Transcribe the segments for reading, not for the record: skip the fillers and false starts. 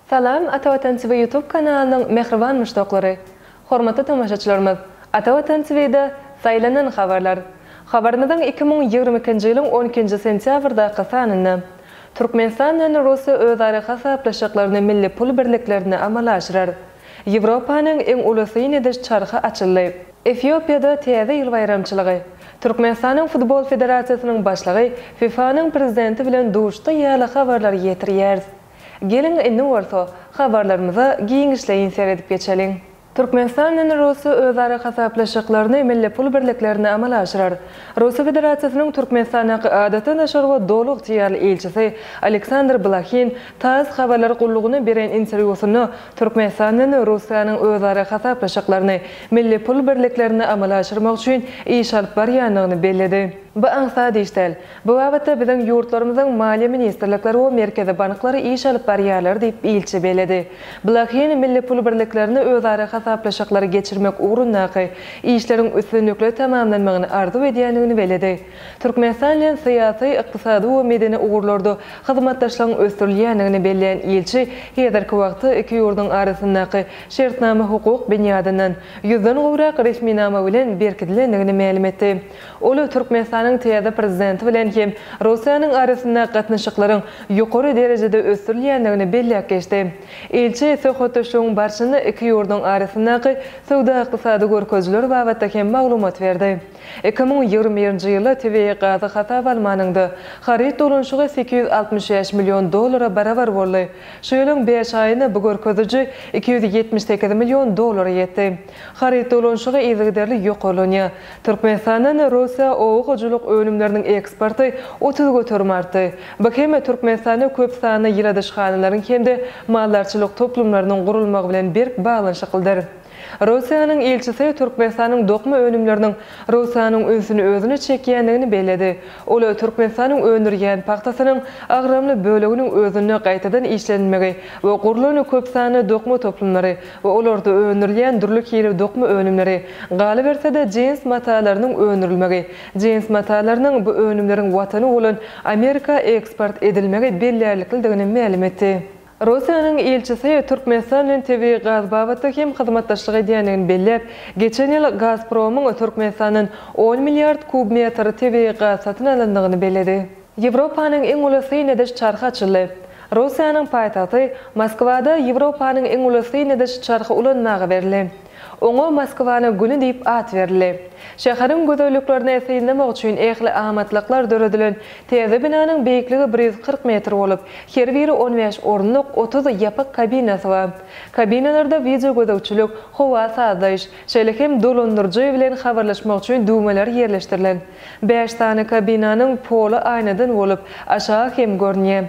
Salam Ata Watan TV YouTube kanalynyň mähriban muşdaklary! Hormatly tomaşaçylarymyz, Ata Watan TV-de Saýlanan habarlar. Habarymyzyň 2022-nji ýylyň on ikinji sentýabrdaky sanynda, Türkmenistan bilen Russiýa özara hasaplaşyklaryny milli pul birliklerinde amala aşyrar. Ýewropanyň iň uly syn ediş çarhy açyldy. Efiopiýada Täze ýyl baýramçylygy. Türkmenistanyň Futbol federasiýasynyň başlygy FIFA-nyň prezidenti bilen duşdy ýaly habarlary ýetirýäris. Geliň indi bolsa, habarlarymyza giňişleýin seredip geçeliň. Türkmenistan bilen Russiýa özara hasaplaşyklaryny milli pul birliklerinde amala aşyrar. Russiýa Federasiýasynyň Türkmenistandaky Adatdan daşary we Doly ygtyýarly ilçisi Aleksandr Blahin tass habarlar gullugyna beren interwýusynda Türkmenistan bilen Russiýanyň özara hasaplaşyklaryny milli pul birliklerinde amala aşyrmak üçin iş alyp barýandygyny belledi. Bu aňsat iş däl. Bu babatda biziň ýurtlarymyzyň maliýe ministrlikleri we merkezi banklary iş alyp barýarlar diýip, ilçi belledi. Blahin milli pul birliklerinde özara hasaplaşyklary geçirmek ugrundaky işleriň üstünlikli tamamlanmagyny arzuw edýändigini belledi. Türkmenistan bilen syýasy, ykdysady we medeni ugurlarda hyzmatdaşlygyň ösdürilýändigini bellän ilçi häzirki wagtda iki ýurduň arasyndaky şertnama-hukuk binýadyndan ýüzden gowrak resminama bilen berkidilendigini mälim etdi. Ol Türkmenistanyň täze Prezidenti bilen hem Russiýanyň arasynda gatnaşyklaryň ýokary derejede ösdürilýändigini belläp geçdi. Ilçi söhbetdeşligiň barşynda iki ýurduň arasyndaky söwda-ykdysady görkezijiler babatda hem maglumat berdi. 2021-nji ýylda tebigy gazy hasaba almanyňda, haryt dolanyşygy 865 million dollara barabar boldy. Şu ýylyň bäş aýynda bu görkeziji 278 million dollara ýetdi. Haryt dolanyşygy yzygiderli ýokarlanýar. Türkmenistandan Russiýa oba hojalyk önümleriniň eksporty 30% artdy. Bu hem Türkmenistanda köp sanly ýyladyşhanalaryň hem-de maldarçylyk toplumlarynyň gurulmagy bilen berk baglanyşyklydyr. Russiýanyň ilçisi Türkmenistanyň dokma önümleriniň Russiýanyň ünsüni özüne çekýändigini belledi. Ol Türkmenistanyň öndürýän pagtasynyň agramly böleginiň özünde gaýtadan işlenilmegi we gurlan köp sanly dokma toplumlary we olarda öndürilýän dürli hili dokma önümleri, galyberse-de jins matalarynyň öndürilmegi, jins matalarynyň bu önümleriň watany bolan Amerika eksport edilmegi bellärliklidigini mälim etdi. Russiýanyň ilçisi Türkmenistan bilen tebigy gaz babatda hem hyzmatdaşlyk edýändigini belläp, geçen ýyl Gazpromyň Türkmenistandan on milliard kub metr tebigy gaz satyn alandygyny belledi. Ýewropanyň iň uly syn ediş çarhy açyldy. Russiýanyň paýtagty Moskwada Ýewropanyň iň uly syn ediş çarhy ulanmaga berildi. Oňa Moskwanyň güni diýip at berildi. Şäheriň gözelliklerini synlamak üçin ähli amatlyklar döredilen täze binanyň beýikligi 140 metr bolup, her biri 15 orunlyk 30 ýapyk kabinasy bar. Kabinalarda wideogözegçilik, howa sazlaýyş, şeýle hem dolandyryjy bilen habarlaşmak üçin düwmeler ýerleşdirilen. Bäş sany kabinanyň poly aýnadan bolup, aşagy hem görünýär.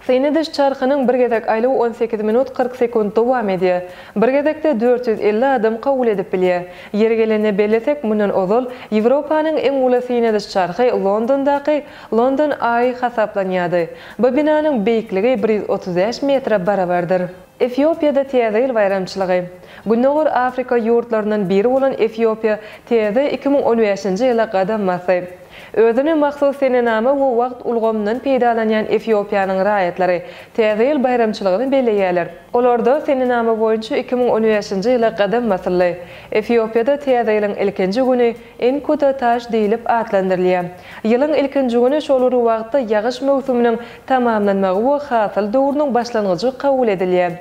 Syn ediş çarhynyň bir gezek aýlawy 18 minut 40 sekunt dowam edýär. Bir gezekde 450 adam kabul edip bilýär. Ýeri gelende bellesek, mundan ozal Ýewropanyň iň uly syn ediş çarhy Londondaky London Eye hasaplanýardy. Bu binanyň beýikligi 135 metre barabardyr. Efiopiýada Täze ýyl baýramçylygy. Gündogar Afrika ýurtlaryndan biri bolan Efiopiýa täze 2015-nji ýyla gadam basdy. Özüne mahsus senenama we wagt ulgamyndan peýdalanýan Efiopiýanyň raýatlary Täze ýyl baýramçylygyny belleýärler. Olarda senenama boýunça 2015-nji ýyla gadam basyldy. Efiopiýada Täze ýylyň ilkinji güni Enkutataş diýlip atlandyrylýar. Ýylyň ilkinji güni şol bir wagtda ýagyş möwsüminiň tamamlanmagy we hasyl döwrüniň başlangyjy kabul edilýär.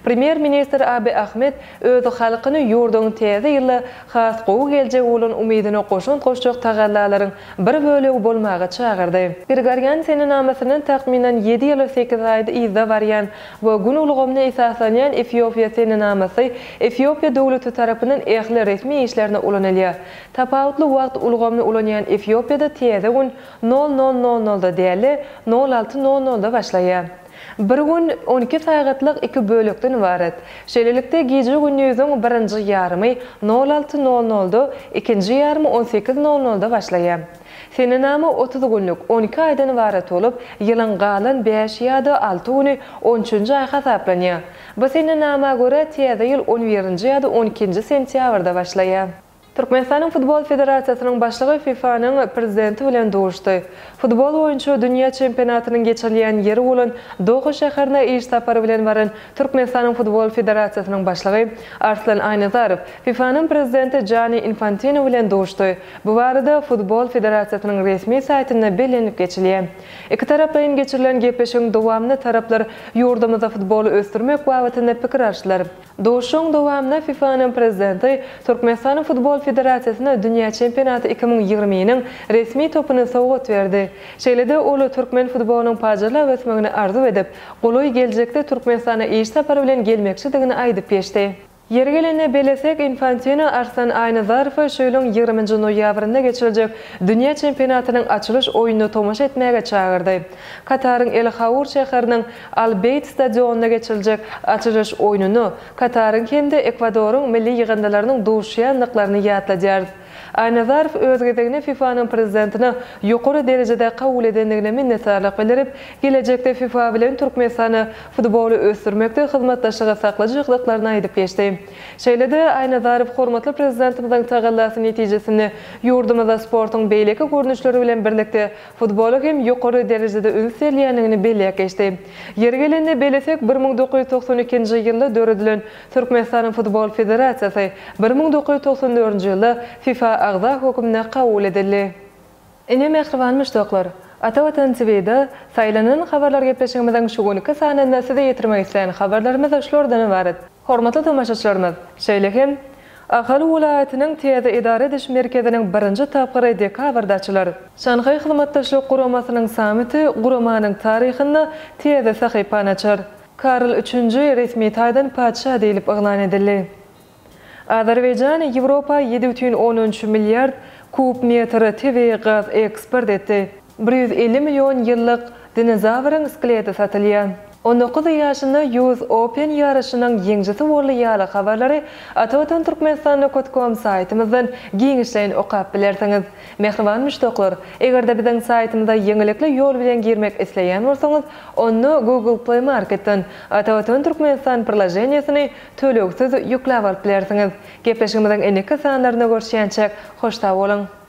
Premýer-ministr Abiý Ahmed öz halkyny ýurduň täze ýylda has gowy geljege bolan umydyna goşant goşjak tagallalaryň bir bölegi bolmaga çagyrdy. Grigorian senenamasyndan takmynan ýedi ýyl sekiz aý yzda barýan we Gün ulgamyna esaslanýan Efiopiýa senenamasy Efiopiýa döwleti tarapyndan ähli resmi işlerinde ulanylýar. Tapawutly wagt ulgamyny ulanýan Efiopiýada täze gün nol nol nol nolda däl-de, nol alty nol nolda başlaýar. Bir gün 12 sagatlyk iki bölekden ybarat. Şeýlelikde, gije-gündiziň birinji ýarymy nol alty nol nolda, ikinji ýarymy 18 nol nolda başlaýar. Senenama 30 günlük, 12 aýdan ybarat bolup, ýylyň galan bäş ýa-da alty güni on üçünji aý hasaplanýar. Bu senenama görä, täze ýyl on birinji ýa-da on ikinji sentýabrda başlaýar. Türkmenistanyň Futbol federasiýasynyň başlygy FIFA-nyň prezidenti bilen duşdy. Futbol boýunça dünýä çempionatynyň geçirilýän ýeri bolan Doha şäherine iş sapary bilen baran Türkmenistanyň Futbol federasiýasynyň başlygy Arslan Aýnazarow FIFA-nyň prezidenti Jani Infantino bilen duşdy. Bu barada Futbol federasiýasynyň resmi saýtynda bellenilip geçilýär. Ikitaraplaýyn geçirilen gepleşigiň dowamynda taraplar ýurdumyzda futboly ösdürmek babatynda pikir alyşdylar. Duşuşygyň dowamynda FIFA-nyň prezidenti Türkmenistanyň Futbol federasiýasyna dünýä çempionaty 2020-niň resmi topuny sowgat berdi. Şeýle-de ol türkmen futbolynyň pajarlap ösmegini arzuw edip, golaý geljekde Türkmenistana iş sapary bilen gelmekçidigini aýdyp geçdi. Ýeri gelende bellesek, Infantino Arslan Aýnazarowy şu ýylyň ýigriminji noýabrynda geçiriljek dünýä çempionatynyň açylyş oýnuna tomaşa etmäge çagyrdy. Kataryň El-Haur şäheriniň Al-Beýt stadionynda geçiriljek açylyş oýnunda Kataryň hem-de Ekwadoryň milli ýygyndylarynyň duşuşýandyklaryny ýatladýarys. Aýnazarow öz gezeginde FIFA-nyň prezidentine ýokary derejede kabul edendigine minnetdarlyk bildirip, gelejekde FIFA bilen Türkmenistany futboly ösdürmekde hyzmatdaşlygy saklajakdyklaryny aýdyp geçdi. Şeýle-de, Aýnazarow hormatly Prezidentimiziň tagallasy netijesinde ýurdumyzda sportuň beýleki görnüşleri bilen birlikde Futbola hem ýokary derejede üns berilýändigini belläp geçdi. Ýeri gelende bellesek, 1992-nji ýylda döredilen Türkmenistanyň Futbol federasiýasy 1994-nji ýylda FIFA agza hökmünde kabul edildi. Ine, mähriban muşdaklar, Ata Watan TV-de Saýlanan habarlar gepleşigimiziň şu günki sanynda size ýetirmek islän habarlarymyz şulardan ybarat. Hormatly tomaşaçylarymyz, şeýle hem, Ahal welaýatynyň täze edara ediş merkeziniň birinji tapgyry dekabrda açylar. Şanhaý Hyzmatdaşlyk Guramasynyň sammiti guramanyň taryhynda täze sahypany açar. Karl Üçünji resmi taýdan patyşa diýlip yglan edildi. Azerbaýjan Ýewropa ýedi bütin ondan üç milliard kub metr tebigy gaz eksport etdi. 150 million ýyllyk dinozawryň skeleti satylýar. 19 ýaşynda US Open ýaryşynyň ýeňjisi boldy ýaly habarlary Atavatan Türkmenistan nokot kom saýtymyzdan giňişleýin okap bilersiňiz. Mähriban muşdaklar, eger-de biziň saýtymyza ýeňilikli ýol bilen girmek isleýän bolsaňyz, onda Google Play Marketden Atavatan Türkmenistan priloženiýesini tölegsiz ýükläp alyp bilersiňiz. Gepleşigimiziň indiki sanlarynda görüşýänçäk, hoş sag boluň!